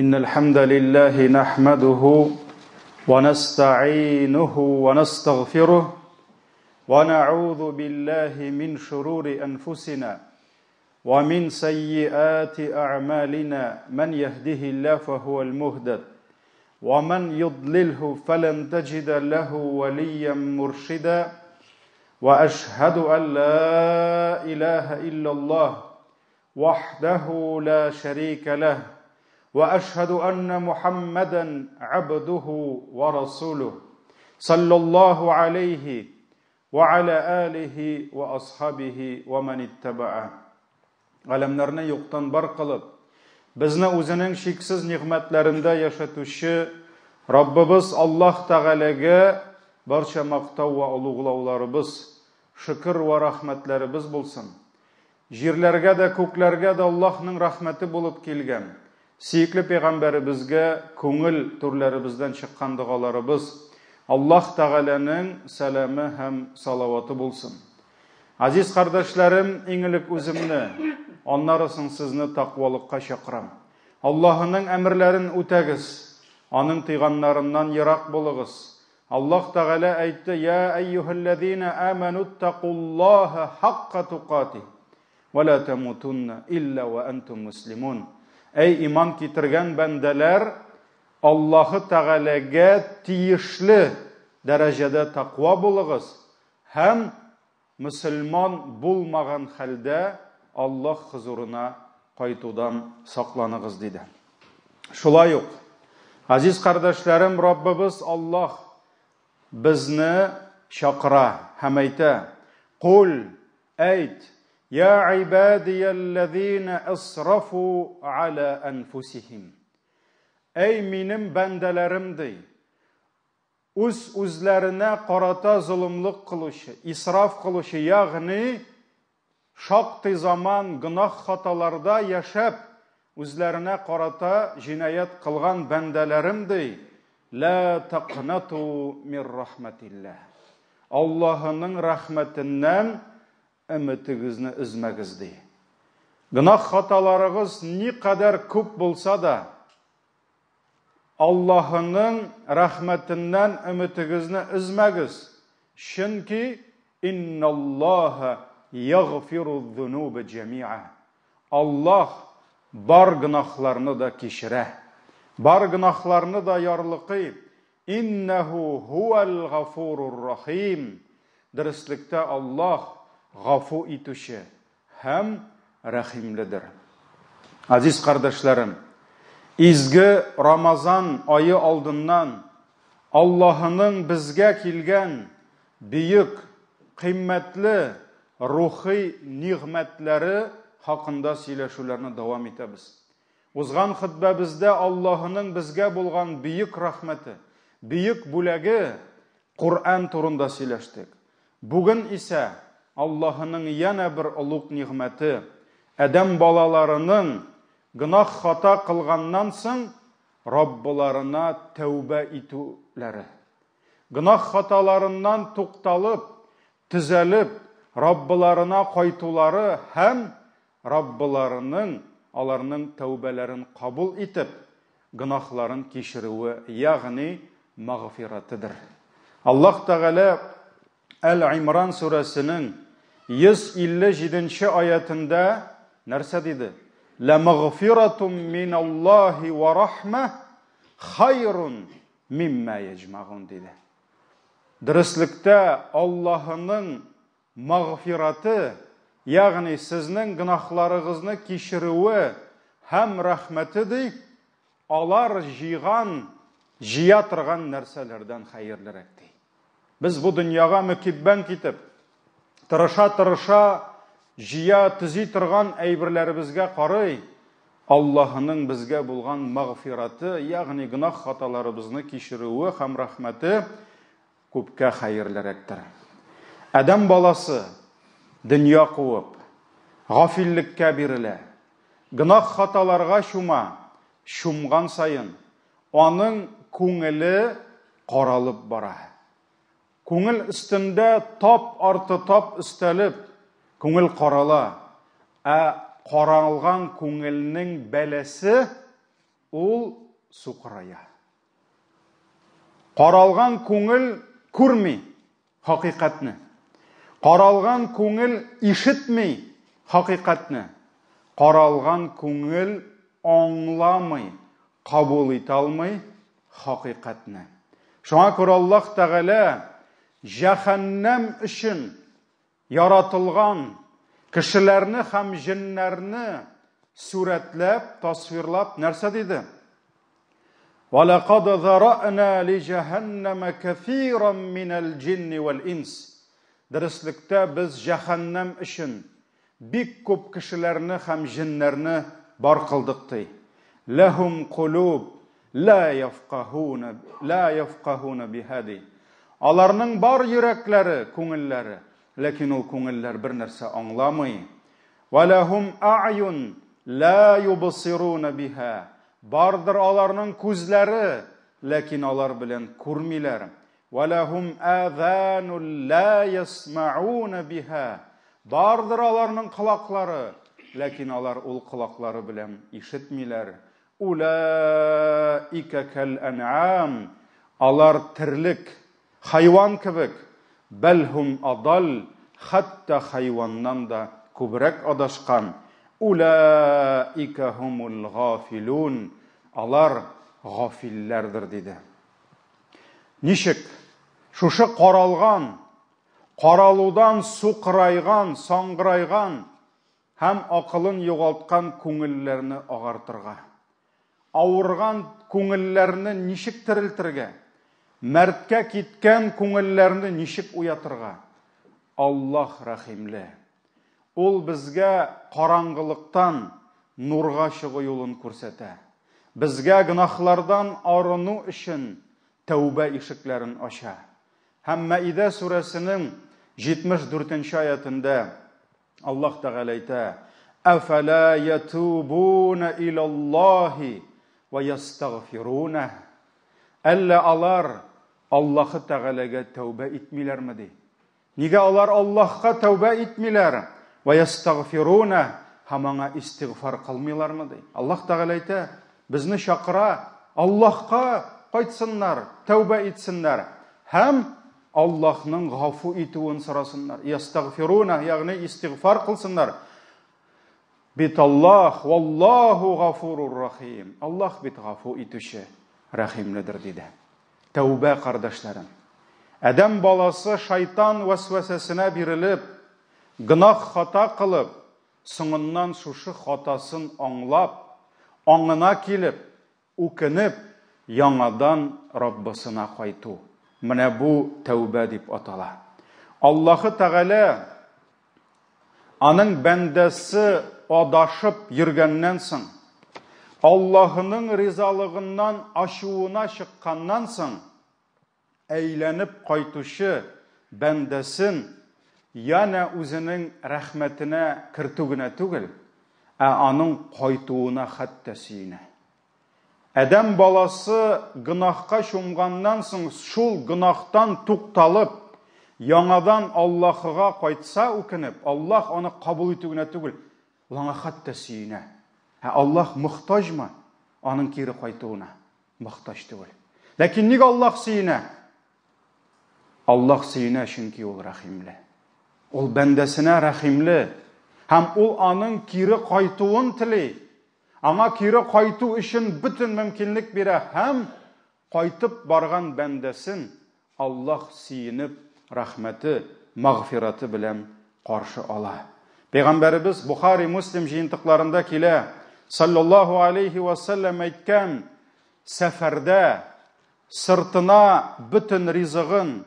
إن الحمد لله نحمده ونستعينه ونستغفره ونعوذ بالله من شرور أنفسنا ومن سيئات أعمالنا من يهده الله فهو المهتد ومن يضلله فلن تجد له وليا مرشدا وأشهد أن لا إله إلا الله وحده لا شريك له وأشهد أن محمدا عبده ورسوله صلى الله عليه وعلى آله وأصحابه ومن اتبعه. Галәмнәрне юктан бар кылып, безне үзенең чиксез нигъмәтләрендә яшәтүче Раббыбыз Аллаһ Тәгаләгә барча мактау вә олуглауларыбыз, шөкер вә рәхмәтләребез булсын. Җирләргә дә, күкләргә дә Аллаһның рәхмәте булып килгән сөекле пәйгамбәребезгә күңел түрләребездән чыккан догаларыбыз, Аллаһ Тәгаләнең сәламе һәм салаваты булсын. Азиз кардәшләрем, иң элек үземне, аннары соң сезне тәкъвалыкка чакырам. Аллаһының әмерләрен үтәгез, аның тыйганнарыннан ерак булыгыз. Аллаһ Тәгалә әйтте: "Я әйюһәлләзина аману тәкуллаһа хакка тукати ва ла тамутунна илля ва антум муслимун." Әй иман китергән бәндәләр, Аллаһы Тәгаләгә тиешле дәрәҗәдә тәкъва булыгыз һәм мөселман булмаган хәлдә Аллаһ хозурына кайтудан сакланыгыз, диде. Шулай ук, азиз кардәшләрем, Раббыбыз Аллаһ безне чакыра һәм әйтә: "Кул, әйт, я ибадиялләзина асрафу аля анфусихим." Әй минем бәндәләрем, ди, үз-үзләренә карата золымлык кылучы, исраф кылучы, ягъни шактый заман гөнаһ хаталарда яшәп, үзләренә карата җинаять кылган бәндәләрем, ди, ла тaqнату мир рахматиллаһ. Аллаһының рәхмәтеннән өметегезне өзмәгез, ди. Гөнаһ хаталарыгыз никадәр күп булса да, Аллаһының рәхмәтеннән өметегезне өзмәгез, чөнки инналлаһа ягъфиру зунуба җәмиа. Аллаһ бар гөнаһларны да кичерә. Бар гөнаһларны да ярлыкый. Иннәһу һуәл гафурур рахим. Дөреслектә Аллаһ гафу итүче һәм рәхимледер. Азиз кардәшләрем, изге Рамазан ае алдыннан Аллаһының безгә килгән бөек, кыйммәтле рухи нигъмәтләре хакында сөйләшүләрне дәвам итәбез. Узган хөтбәбездә Аллаһының безгә булган бөек рәхмәте, бөек бүләге Коръән турында сөйләштек. Бүген исә Аллаһының янә бер олуг нигъмәте, адәм балаларының гөнаһ хата кылганнан соң Раббыларына тәүбә итүләре. Гөнаһ хаталарыннан тукталып, төзәлеп, Раббыларына кайтулары һәм Раббыларының аларның тәүбәләрен кабул итеп, гөнаһларын кичерүе, ягъни мәгъфиратыдыр. Аллаһ Тәгалә Әл-Имран сүрәсенең 157 нче аятендә нәрсә диде? Ла мәгъфиратум миналлаһи ва рахма хайрун мимма яҗмагун диде. Дөреслектә Аллаһының мәгъфираты, ягъни сезнең гөнаһларыгызны кичерүе һәм рәхмәте ди, алар җыйган, җыя торган нәрсәләрдән хәерлерәк ди. Без бу дөньяга мөкиббән китеп, тырыша-тырыша җыя, төзи торган әйберләребезгә карый, Аллаһының безгә булган мәгъфираты, ягъни гөнаһ хаталарыбызны кичерүе һәм рәхмәте күпкә хәерлерәктер. Адәм баласы дөнья куып, гафиллеккә бирелә, гөнаһ хаталарга чума, чумган саен аның күңеле каралып бара. Күңел өстендә тап арты тап өстәлеп, күңел карала. Ә каралган күңелнең бәласе ул сукырая. Каралган күңел күрми хакыйкатьне. Каралган күңел ишетми хакыйкатьне. Каралган күңел аңламый, кабул итә алмый хакыйкатьне. Шуңа күрә Аллаһ Тәгалә җәһәннәм өчен яратылган кешеләрне һәм җеннәрне сурәтләп, тасвирлап нәрсә диде? وَلَقَدْ ذَرَأْنَا لِجَهَنَّمَ كَثِيرًا مِنَ الْجِنِّ وَالْإِنسِ Дөреслектә без җәһәннәм өчен бик күп кешеләрне һәм җеннәрне бар кылдык ди. Ләһум кулуб ла яфкахуна ла яфкахуна биһа ди. Аларның бар йөрәкләре, күңелләре, ләкин ул күңелләр бер нәрсә аңламый. Ва ләһум а'юн ла юбсируна биһа. Бардыр аларның күзләре, ләкин алар белән күрмиләр. Ва ләһум азанун ла ясма'уна биһа. Бардыр аларның колаклары, ләкин алар ул колаклары белән ишетмиләр. Улаика кәл ән'ам. Алар терлек, хайван кебек. Бәл һум адал, хәтта хайваннан да күбрәк адашкан. Улаика һумул гафилун. Алар гафилләрдер диде. Ничек шушы каралган, каралудан сукырайган, саңгырайган һәм акылын югалткан күңелләрне агартырга? Авырган күңелләрне ничек терелтергә? Мәрткә киткән күңелләрне ничек уятырга? Аллаһ рәхимле. Ул безгә караңгылыктан нурга чыгу юлын күрсәтә. Безгә гөнаһлардан арыну өчен тәүбә ишекләрен ача. Һәм Мәидә сүрәсенең 74 аятында Аллаһ Тәгалә әйтә: "Әфәлә ятубуна илаллаһи ва ястагфируна?" Әллә алар Аллаһ Тәгаләгә тәүбә итмиләрме ди? Нигә алар Аллаһка тәүбә итмиләр? Ва ястагфируна һәм аңа истигъфар кылмыйлармы ди? Аллаһ Тәгалә әйтә, безне чакыра, Аллаһка кайтсыннар, тәүбә итсеннәр һәм Аллаһның гафу итүен сорасыннар. Ястагфируна, ягъни истигъфар кылсыннар. Бит Аллаһ, валлаһу гафурур рахим. Аллаһ бит гафу итүче, рәхимледер диде. Тәүбә, кардәшләрем. Адәм баласы шайтан вәсвәсәсенә бирелеп, гөнаһ хата кылып, соңыннан шушы хатасын аңлап, аңына килеп, үкенеп, яңадан Раббысына кайту. Менә бу тәүбә дип атала. Аллаһы Тәгалә аның бәндәсе адашып йөргәннән соң, Аллаһының ризалыгыннан ачуына чыкканнан соң, әйләнеп кайтучы бәндәсен янә үзенең рәхмәтенә кертү генә түгел, ә аның кайтуына хәтта сөенә. Адәм баласы гөнаһка чумганнан соң шул гөнаһтан тукталып, яңадан Аллаһыга кайтса үкенеп, Аллаһ аны кабул итү генә түгел, ул аңа хәтта сөенә. Ә Аллаһ мохтаҗмы аның кире кайтуына? Мохтаҗ түгел. Ләкин нигә Аллаһ сөенә? Аллаһ сөенә, чөнки ул рәхимле. Ул бәндәсенә рәхимле һәм ул аның кире кайтуын тели. Аңа кире кайту өчен бөтен мөмкинлек бирә һәм кайтып барган бәндәсен Аллаһ сөенеп, рәхмәте, мәгъфираты белән каршы ала. Пәйгамбәребез Бухари, Муслим җыентыкларында килә, саллаллаһу алейхи ва саллям әйткән, сәфәрдә сыртына бөтен ризыгын,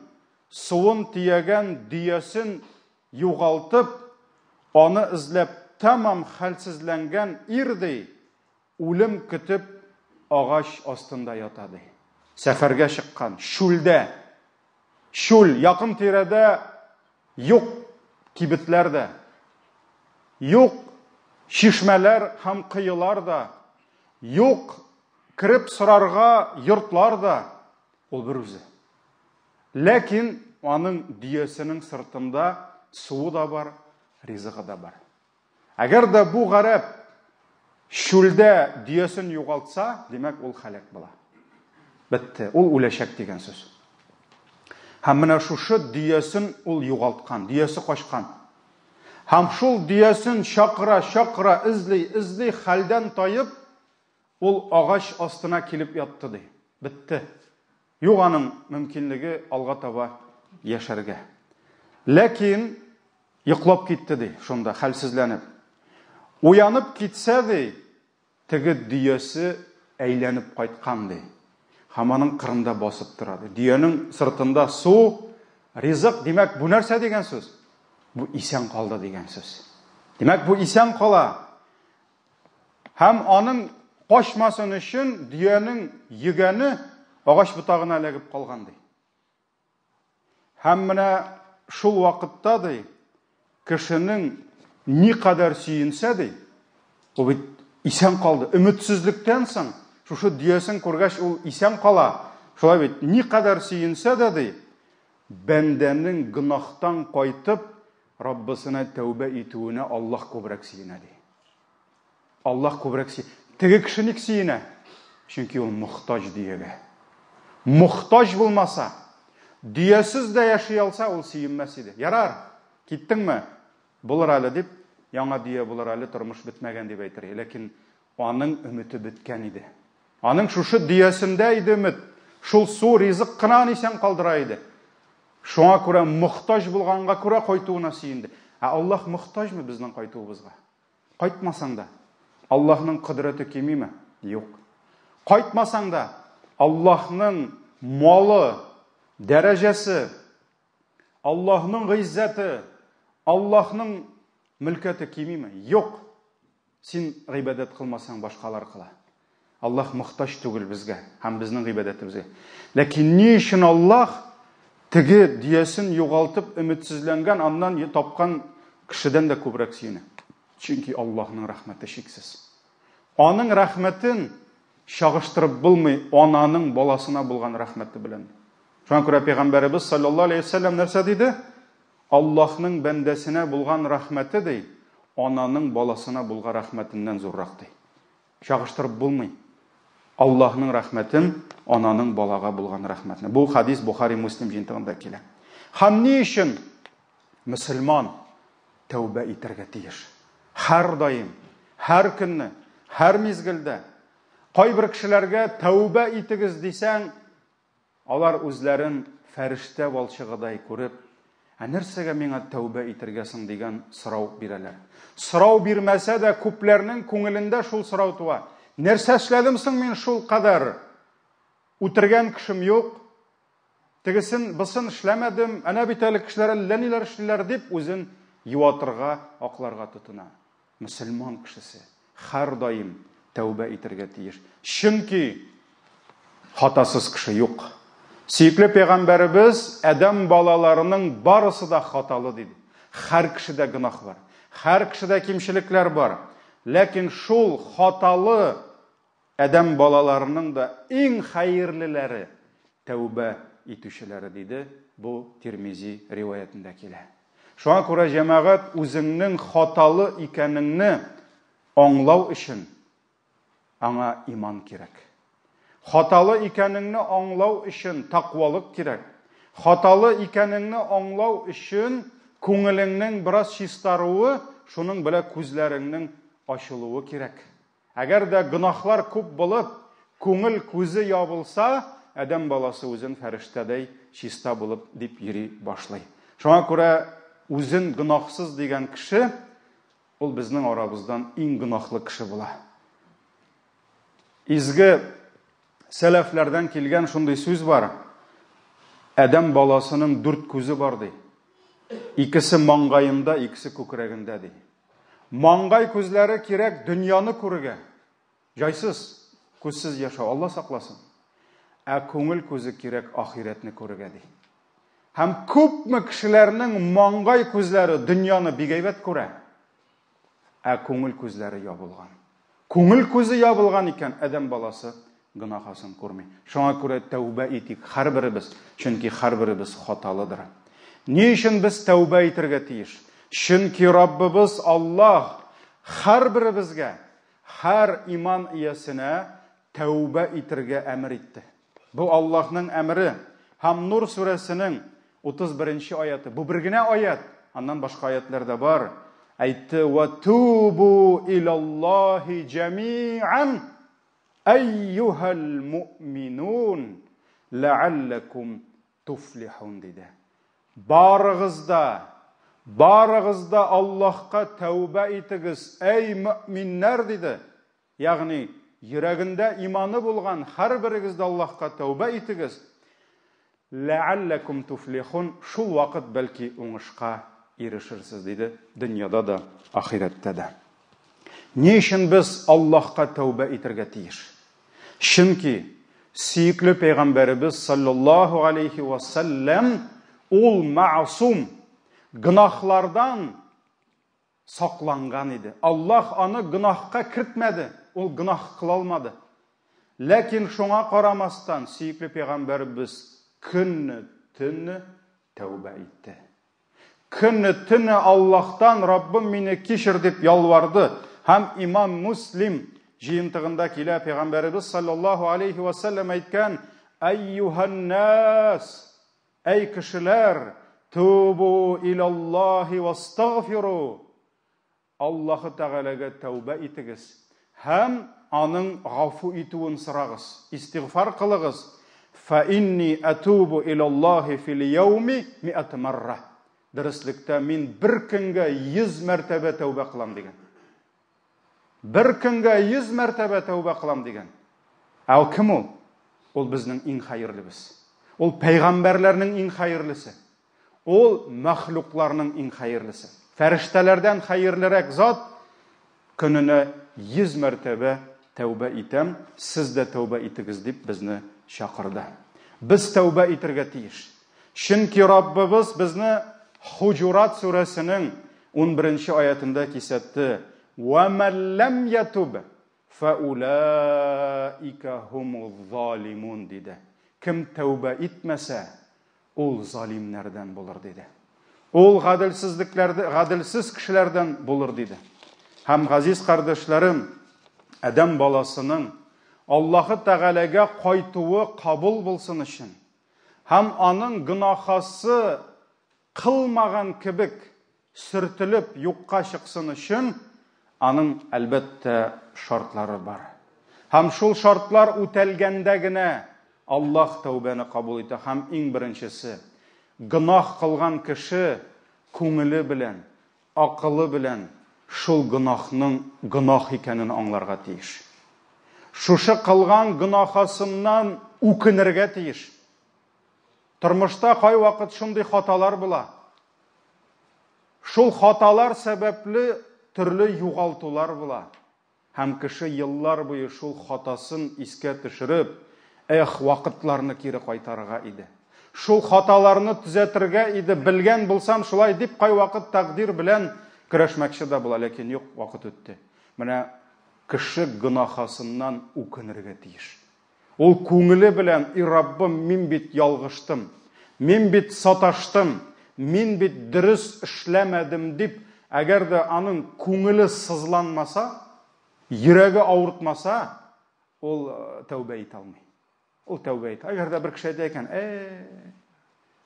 суын төягән дөясен югалтып, аны эзләп тәмам хәлсезләнгән ир ди, үлем көтеп агач астында ята ди. Сәфәргә чыккан, чүлдә. Чүл, якын тирәдә юк кибетләр дә, юк чишмәләр һәм кыелар да, юк кереп сорарга йортлар да, ул бер үзе. Ләкин аның дөясенең сыртында суы да бар, ризыгы да бар. Әгәр дә бу гарәп Чүлдә дөясен югалтса, димәк, ул һәлак була. Бетте, ул үләчәк дигән сүз. Һәм менә шушы дөясен ул югалткан, дөясе качкан. Һәм шул дөясен чакыра, чакыра, эзли, эзли, хәлдән таеп, ул агач астына килеп ятты ди. Бетте. Юк аның мөмкинлеге алга таба яшәргә. Ләкин йоклап китте ди, шунда хәлсезләнеп. Уянып китсә ди, теге дөясе әйләнеп кайткан ди. Һәм аның кырында басып тора ди. Дөянең сыртында су, ризык, димәк, бу нәрсә дигән сүз? Бу исән калды дигән сүз. Димәк, бу исән кала. Һәм аның качмасын өчен дөянең йөгәне агач ботагына эләгеп калган ди. Һәм менә шул вакытта ди, кешенең никадәр сөенсә ди, ул бит исән калды. Өметсезлектән соң шушы дөясен күргәч ул исән кала. Шулай бит, никадәр сөенсә дә ди, бәндәнең гөнаһтан кайтып Раббысына тәүбә итүенә Аллаһ күбрәк сөенә ди. Аллаһ күбрәк сөенә. Теге кеше ник сөенә? Чөнки ул мохтаҗ дөягә. Мохтаҗ булмаса, дөясез дә яши алса, ул сөенмәс иде. Ярар, киттеңме? Булыр әле дип, яңа дөя булыр әле, тормыш бетмәгән дип әйтер. Ләкин аның өмете беткән иде. Аның шушы дөясендә иде өмет. Шул су, ризык кына аны исән калдыра иде. Шуңа күрә мохтаҗ булганга күрә кайтуына сөенде. Ә Аллаһ мохтаҗмы безнең кайтуыбызга? Кайтмасаң да, Аллаһның кодрәте кимиме? Юк. Кайтмасаң да, Аллаһның малы, дәрәҗәсе, Аллаһның гыйззәте, Аллаһның мөлкәте кимиме? Юк. Син гыйбадәт кылмасаң, башкалар кыла. Аллаһ мохтаҗ түгел безгә һәм безнең гыйбадәтебезгә. Ләкин ни өчен Аллаһ теге дөясен югалтып өметсезләнгән, аннан тапкан кешедән дә күбрәк сөенә? Чөнки Аллаһның рәхмәте чиксез. Аның рәхмәтен чагыштырып булмый ананың баласына булган рәхмәте белән. Шуңа күрә пәйгамбәребез саллаллаһу алейһи вәсәлләм нәрсә диде? Аллаһның бәндәсенә булган рәхмәте ди, ананың баласына булган рәхмәтеннән зуррак ди. Чагыштырып булмый. Аллаһның рәхмәтен ананың балага булган рәхмәтне. Бу хадис Бухари Муслим җыентыгында килә. Һәм ни өчен мөселман тәүбә итәргә тиеш? Һәр даим, һәр көнне, һәр мизгелдә. Кайбер кешеләргә тәүбә итегез дисәң, Алар үзләрен фәрештә валчыгыдай күреп, Ә нәрсәгә миңа тәүбә итергә соң дигән сорау бирәләр. Сорау бирмәсә дә, күпләрнең күңелендә шул сорау туа. Нәрсә эшләдем соң мин шул кадәр? Үтергән кешем юк. Тегесен, бысын эшләмәдем. Әнә бит әле кешеләр әллә ниләр эшлиләр дип үзен юатырга, акларга тотына. Мөселман кешесе һәрдаим тәүбә итәргә тиеш. Чөнки хатасыз кеше юк. Сөекле пәйгамбәребез адәм балаларының барысы да хаталы диде. Һәр кешедә гөнаһ бар. Һәр кешедә кимчелекләр бар. Ләкин шул хаталы адәм балаларының да иң хәерлеләре тәүбә итүчеләре диде. Бу Тирмизи риваятендә килә. Шуңа күрә җәмәгать үзеңнең хаталы икәнеңне аңлау өчен аңа иман кирәк. Хаталы икәнеңне аңлау өчен тәкъвалык кирәк. Хаталы икәнеңне аңлау өчен күңелеңнең бераз чистаруы, шуның белән күзләреңнең ачылуы кирәк. Әгәр дә гөнаһлар күп булып, күңел күзе ябылса, адәм баласы үзен фәрештәдәй чиста булып дип йөри башлый. Шуңа күрә үзен гөнаһсыз дигән кеше, ул безнең арабыздан иң гөнаһлы кеше була. Изге сәләфләрдән килгән шундый сүз бар. Адәм баласының дүрт күзе бар ди. Икесе маңгаенда, икесе күкрәгендә ди. Маңгай күзләре кирәк дөньяны күрергә. Җайсыз, күзсез яшәү, Алла сакласын. Ә күңел күзе кирәк ахирәтне күрергә ди. Һәм күпме кешеләрнең маңгай күзләре дөньяны бик әйбәт күрә, ә күңел күзләре ябылган. Күңел күзе ябылган икән, адәм баласы гөнаһасын күрми. Шуңа күрә тәүбә итик һәрберебез, чөнки һәрберебез хаталыдыр. Ни өчен без тәүбә итәргә тиеш? Чөнки Раббыбыз Аллаһ һәрберебезгә, һәр иман иясенә тәүбә итергә әмер итте. Бу Аллаһның әмере. Һәм Нур сүрәсенең 31 нче аяты. Бу бер генә аят, аннан башка аятлар да бар. Әйтте: "Ва тубу илаллаһи җәмиан әйюһал муъминун ләалләкум туфлихун" диде. Барыгыз да, барыгыз да Аллаһка тәүбә итегез, әй мөэминнәр, диде. Ягъни, йөрәгендә иманы булган һәрберегез дә Аллаһка тәүбә итегез, ләалләкум туфлихун, шул вакыт бәлки уңышка ирешерсез, диде, дөньяда да, ахирәттә дә. Ни өчен без Аллаһка тәүбә итергә тиеш? Чөнки сөекле пәйгамбәребез саллаллаһу алейхи ва сәлләм ул мәгъсум, гөнаһлардан сакланган иде. Аллаһ аны гөнаһка кертмәде, ул гөнаһ кыла алмады. Ләкин шуңа карамастан, сөекле пәйгамбәребез көнне, төнне тәүбә итте. Көнне, төнне Аллаһтан Раббым мине кичер дип ялварды. Һәм имам Муслим җыентыгында килә, пәйгамбәребез саллаллаһу алейхи ва сәлләм әйткән: "Әйюһан-нас, Әй кешеләр, тубу илаллаһи вастагфиру! Аллаһы Тәгаләгә тәүбә итегез һәм Аның гафу итүен сорагыз, истигъфар кылыгыз, фә инни әтубу илаллаһи фил яуми миәт марра. Дөреслектә мин бер көнгә 100 мәртәбә тәүбә кылам дигән. Бер көнгә 100 мәртәбә тәүбә кылам дигән. Ә ул кем ул? Ул безнең иң хәерлебез. Ул пәйгамбәрләрнең иң хәерлесе. Ул мәхлукларның иң хәерлесе. Фәрештәләрдән хәерлерәк зат көненә 100 мәртәбә тәүбә итәм, сез дә тәүбә итегез дип безне чакырды. Без тәүбә итергә тиеш. Чөнки Раббыбыз безне Хуҗурат сүрәсенең 11 аятында кисәтте: "Ва ман лам ятуб фаулаика хумуз залимун" диде. Кем тәүбә итмәсә, ул залимнәрдән булыр диде. Ул гаделсезлекләрдә, гаделсез кешеләрдән булыр диде. Һәм газиз кардәшләрем, адәм баласының Аллаһы Тәгаләгә кайтуы кабул булсын өчен һәм аның гөнаһасы кылмаган кебек сөртелеп юкка чыксын өчен аның, әлбәттә, шартлары бар. Һәм шул шартлар үтәлгәндә генә Аллаһ тәүбәне кабул итә. Һәм иң беренчесе, гөнаһ кылган кеше күңеле белән, акылы белән шул гөнаһның гөнаһ икәнен аңларга тиеш. Шушы кылган гөнаһасыннан үкенергә тиеш. Тормышта кайвакыт шундый хаталар була. Шул хаталар сәбәпле төрле югалтулар була. Һәм кеше еллар буе шул хатасын искә төшереп, эх, вакытларны кире кайтарырга иде. Шул хаталарны төзәтергә иде, белгән булсам шулай дип кайвакыт тәкъдир белән көрәшмәкче дә була, ләкин юк, вакыт үтте. Менә кеше гөнаһасыннан үкенергә тиеш. Ул күңеле белән, И Раббым, мин бит ялгыштым, мин бит саташтым, мин бит дөрес эшләмәдем, дип, әгәр дә аның күңеле сызланмаса, йөрәге авыртмаса, ул тәүбә итә алмый. Ул тәүбә итә. Әгәр дә бер кеше әйтә икән, э,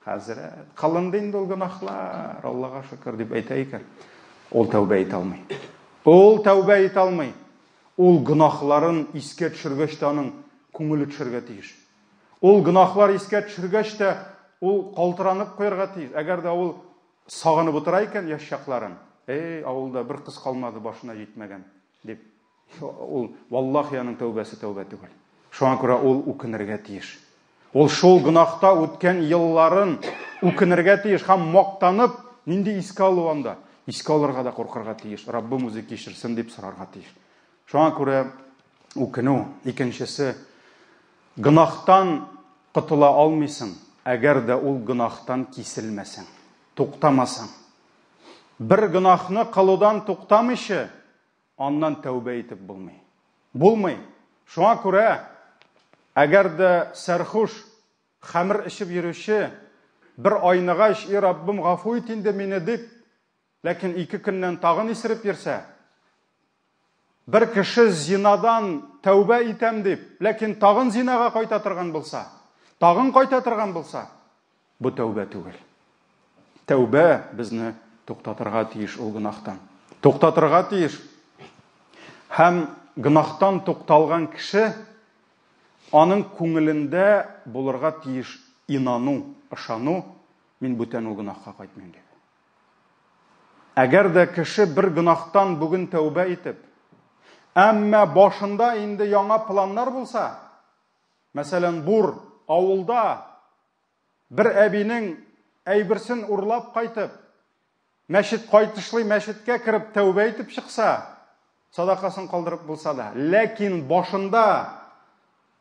Хәзрәт, кылынды инде ул гөнаһлар, Аллага шөкер, дип әйтә икән, ул тәүбә итә алмый. Ул тәүбә итә алмый. Ул гөнаһларын искә төшергәч тә аның күңеле төшергә тиеш. Ул гөнаһлар искә төшергәч тә ул калтыранып куярга тиеш. Әгәр дә ул сагынып утыра икән яшь чакларын, эй, авылда бер кыз калмады башына җитмәгән, дип. Ул, валлахи, аның тәүбәсе тәүбә түгел. Шуңа күрә ул үкенергә тиеш. Ул шул гөнаһта үткән елларын үкенергә тиеш һәм мактанып, нинди искә алу анда? Искә алырга да куркырга тиеш. Раббым үзе кичерсен дип сорарга тиеш. Шуңа күрә үкенү, икенчесе, гөнаһтан котыла алмыйсың, әгәр дә ул гөнаһтан киселмәсәң, туктамасаң. Бер гөнаһны кылудан туктамыйча, Аннан тәүбә итеп булмый. Булмый. Шуңа күрә, әгәр дә сәрхуш, хәмер эчеп йөрүче бер айныгач, и Раббым, гафу ит инде мине дип, ләкин ике көннән тагын исереп йөрсә, Бер кеше зинадан тәүбә итәм дип, ләкин тагын зинага кайта торган булса, тагын кайта торган булса, бу тәүбә түгел. Тәүбә безне туктатырга тиеш ул гөнаһтан. Туктатырга тиеш. Һәм гөнаһтан тукталган кеше аның күңелендә булырга тиеш инану, ышану, мин бүтән ул гөнаһка кайтмыйм дип. Әгәр дә кеше бер гөнаһтан бүген тәүбә итеп, әмма башында инде яңа планнар булса, мәсәлән, бур авылда бер әбинең әйберсен урлап кайтып, мәчет кайтышлый мәчеткә кереп тәүбә итеп чыкса, садакасын калдырып булса да, ләкин башында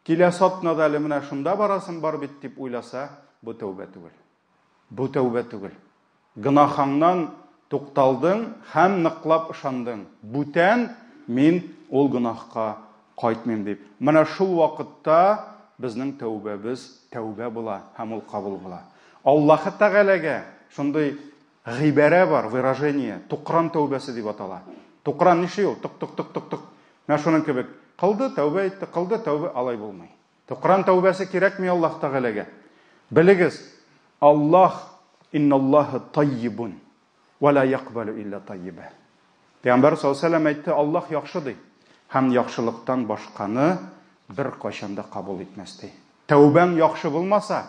киләсе атнада әле менә шунда барасым бар бит дип уйласа, бу тәүбә түгел. Бу тәүбә түгел. Гөнаһыңнан тукталдың һәм ныклап ышандың. Бүтән мин ул гөнаһка кайтмыйм дип. Менә шул вакытта безнең тәүбәбез тәүбә була һәм ул кабул була. Аллаһы Тәгаләгә шундый гыйбарә бар, выражение, тукран тәүбәсе дип атала. Тукран нишли ул? Тык-тык-тык-тык-тык. Менә шуның кебек. Кылды, тәүбә итте, кылды, тәүбә, алай булмый. Тукран тәүбәсе кирәкми Аллаһ Тәгаләгә. Белегез, Аллаһ инналлаһа таййибун ва ла якбалу илля таййиба. Пәйгамбәр саллаллаһу алейһи ва сәлләм әйтте, Аллаһ яхшы ди һәм яхшылыктан башканы беркайчан да кабул итмәс ди. Тәүбәң яхшы булмаса,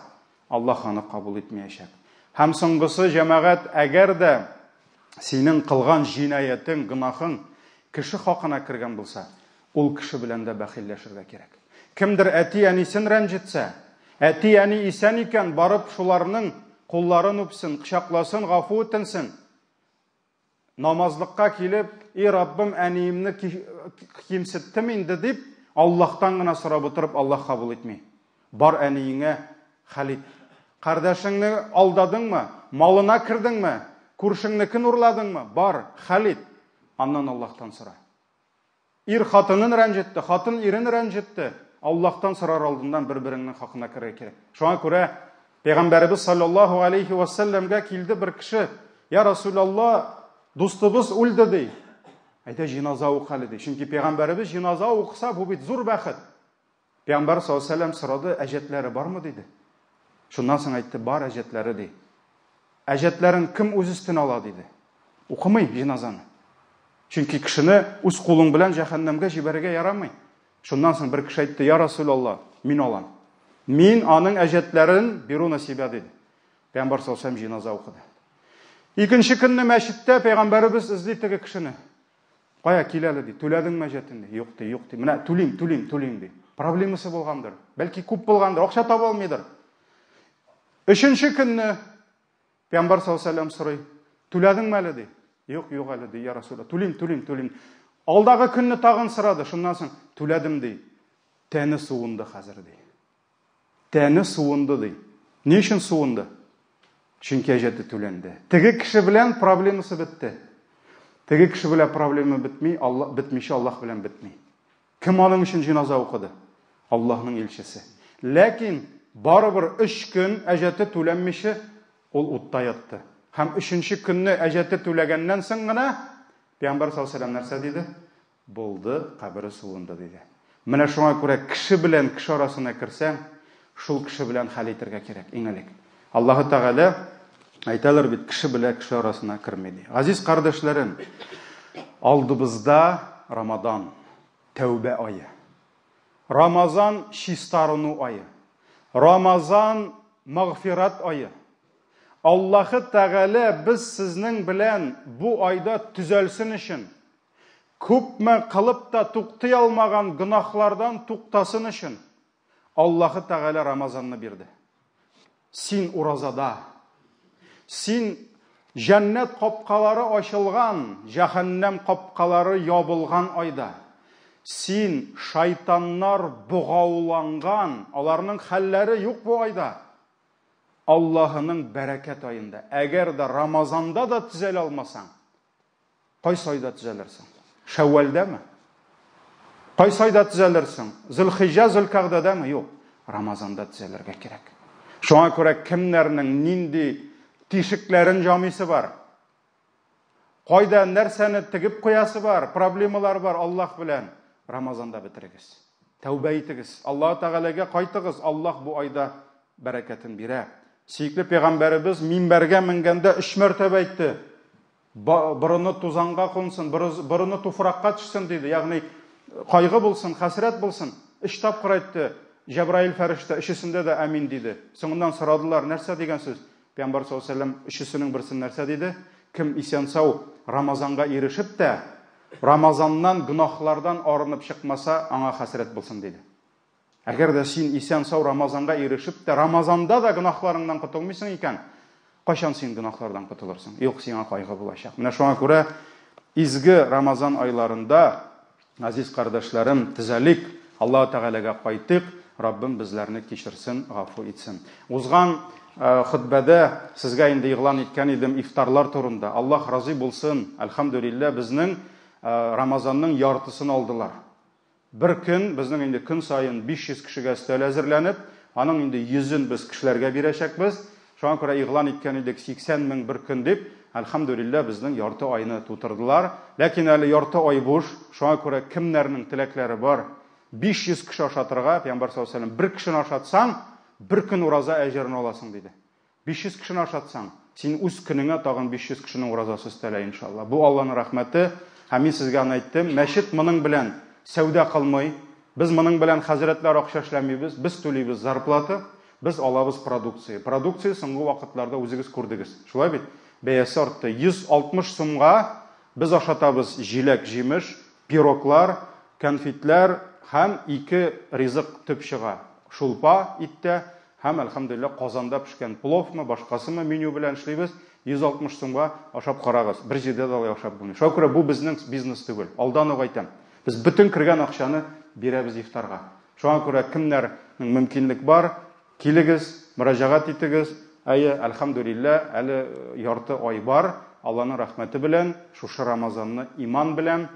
Аллаһ аны кабул итмәячәк. Һәм соңгысы, җәмәгать, әгәр дә синең кылган җинаятең, гөнаһың кеше хакына кергән булса, ул кеше белән дә бәхилләшергә кирәк. Кемдер әти-әнисен рәнҗетсә, әти-әни исән икән, барып шуларның кулларын үпсен, кочакласын, гафу үтенсен. Намазлыкка килеп, и Раббым, әниемне кимсеттем инде дип, Аллаһтан гына сорап утырып, Аллаһ кабул итми. Бар әниеңә хәл ит. Кардәшеңне алдадыңмы? Малына кердеңме? Күршеңнекен урладыңмы? Бар, хәл ит. Аннан Аллаһтан сора. Ир хатынын рәнҗетте, хатын ирен рәнҗетте. Аллаһтан сорар алдыннан бер-береңнең хакына керергә кирәк. Шуңа күрә Пәйгамбәребез саллаллаһу алейхи ва сәлләмгә килде бер кеше. Я Расулалла, дустыбыз үлде ди. Әйдә җиназа укы әле ди. Чөнки пәйгамбәребез җиназа укыса, бу бит зур бәхет. Пәйгамбәр саллаллаһу алейһи ва сәлләм сорады, әҗәтләре бармы диде. Шуннан соң әйтте, бар әҗәтләре ди. Әҗәтләрен кем үз өстенә ала диде. Укымый җиназаны. Чөнки кешене үз кулың белән җәһәннәмгә җибәрергә ярамый. Шуннан соң бер кеше әйтте, я Расулалла, мин алам. Мин аның әҗәтләрен беру на себя диде. Пәйгамбәр саллаллаһу алейһи ва сәлләм җиназа укыды. Икенче көнне мәчеттә пәйгамбәребез эзли теге кешене. Кая кил әле ди, түләдеңме әҗәтен ди. Юк ди, юк ди. Менә түлим, түлим, түлим ди. Проблемасы булгандыр. Бәлки күп булгандыр, акча таба алмыйдыр. Өченче көнне Пәйгамбәр саллаллаһу алейһи ва сәлләм сорый, түләдеңме әле ди. Юк, юк әле ди, я Расулалла. Түлим, түлим, түлим. Алдагы көнне тагын сорады, шуннан соң түләдем ди. Тәне суынды хәзер ди. Тәне суынды ди. Ни өчен суынды? Чөнки әҗәте түләнде. Теге кеше белән проблемасы бетте. Теге кеше белән проблема бетми, Алла бетмичә Аллаһ белән бетми. Кем аның өчен җиназа укыды? Аллаһның илчесе. Ләкин барыбер өч көн әҗәте түләнмичә ул утта ятты. Һәм өченче көнне әҗәте түләгәннән соң гына Пәйгамбәр саллаллаһу алейһи ва сәлләм нәрсә диде? Булды, кабере суынды, диде. Менә шуңа күрә кеше белән кеше арасына керсәң, шул кеше белән хәл итәргә кирәк, иң элек. Аллаһы Тәгалә әйтәләр бит, кеше белә кеше арасына керми ди. Газиз кардәшләрем, алдыбызда Рамадан, тәүбә ае. Рамазан чистарыну ае. Рамазан мәгъфират ае. Аллаһы Тәгалә без сезнең белән бу айда төзәлсен өчен, күпме кылып та туктый алмаган гөнаһлардан туктасын өчен, Аллаһы Тәгалә Рамазанны бирде. Син уразада. Син җәннәт капкалары ачылган, җәһәннәм капкалары ябылган айда. Син шайтаннар богауланган, аларның хәлләре юк бу айда. Аллаһының бәрәкәт аенда. Әгәр дә Рамазанда да төзәлә алмасаң, Кайсы айда төзәлерсең? Шәүвәлдәме? Кайсы айда төзәлерсең? Зөлхиҗә, Зөлкәгъдәдәме? Юк. Рамазанда төзәлергә кирәк. Шуңа күрә кемнәрнең нинди тишекләрен җамыйсы бар? Кайда нәрсәне тегеп куясы бар, проблемалар бар Аллаһ белән, Рамазанда бетерегез. Тәүбә итегез. Аллаһ Тәгаләгә кайтыгыз, Аллаһ бу айда бәрәкәтен бирә. Сөекле пәйгамбәребез минбәргә менгәндә өч мәртәбә әйтте. Борыны тузанга кунсын, борыны туфракка төшсен диде. Ягъни кайгы булсын, хәсрәт булсын. Өч тапкыр әйтте. Җәбраил фәрештә өчесендә дә амин диде. Соңыннан сорадылар, нәрсә дигән сүз? Пәйгамбәр саллаллаһу алейһи вәсәлләм өчесенең берсен нәрсә диде? Кем исән-сау Рамазанга ирешеп тә, Рамазаннан гөнаһлардан арынып чыкмаса, аңа хәсрәт булсын диде. Әгәр дә син исән-сау Рамазанга ирешеп тә, Рамазанда да гөнаһларыңнан котылмыйсың икән, кайчан син гөнаһлардан котылырсың? Юк, сиңа кайгы булачак. Менә шуңа күрә изге Рамазан айларында, газиз кардәшләрем, төзәлик, Аллаһ Тәгаләгә кайтыйк, Раббым безләрне кичерсен, гафу итсен. Узган э, хөтбәдә сезгә инде игълан иткән идем ифтарлар турында. Аллаһ разый булсын, әлхәмдүлилләһ, безнең э, Рамазанның яртысын алдылар. Бер көн, безнең инде көн саен 500 кешегә өстәл әзерләнеп, аның инде йөзен без кешеләргә бирәчәкбез. Шуңа күрә игълан иткән идек 80 мең бер көн дип. Әлхәмдүлилләһ, безнең ярты айны тутырдылар. Ләкин әле ярты ай буш. Шуңа күрә кемнәрнең теләкләре бар, 500 кеше ашатырга, Пәйгамбәр саллаллаһу алейһи ва сәлләм, бер кешене ашатсаң, бер көн ураза әҗерен аласың, диде. 500 кешене ашатсаң, син үз көнеңә тагын 500 кешенең уразасы өстәлә, иншалла. Бу Алланың рәхмәте. Һәм мин сезгә аны әйттем, мәчет моның белән сәүдә кылмый. Без моның белән хәзрәтләр акча эшләмибез, без түлибез зарплата, без алабыз продукция. Продукция соңгы вакытларда үзегез күрдегез. Шулай бит? Бәясе артты. 160 сумга без ашатабыз җиләк-җимеш, пироглар, конфетлар һәм ике ризык төп чыга. Шулпа иттә Һәм, әлхәмдүлилләһ, казанда пешкән пловмы, башкасымы меню белән эшлибез. 160 сумга ашап карагыз. Бер җирдә дә алай ашап булмый. Шуңа күрә бу безнең бизнес түгел. Алдан ук әйтәм. Без бөтен кергән акчаны бирәбез ифтарга. Шуңа күрә кемнәрнең мөмкинлек бар, килегез, мөрәҗәгать итегез. Әйе, әлхәмдүлилләһ, әле ярты ай бар. Алланың рәхмәте белән шушы Рамазанны иман белән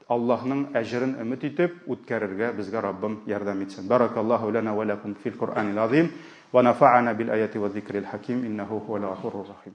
Аллаһның әҗерен өмет итеп үткәрергә безгә Раббым ярдәм итсен. Баракаллаһу лана ва лакум фил Куръанил азим ва нафа'ана бил аяти ва зикрил хаким иннаху хуал гафурур рахим.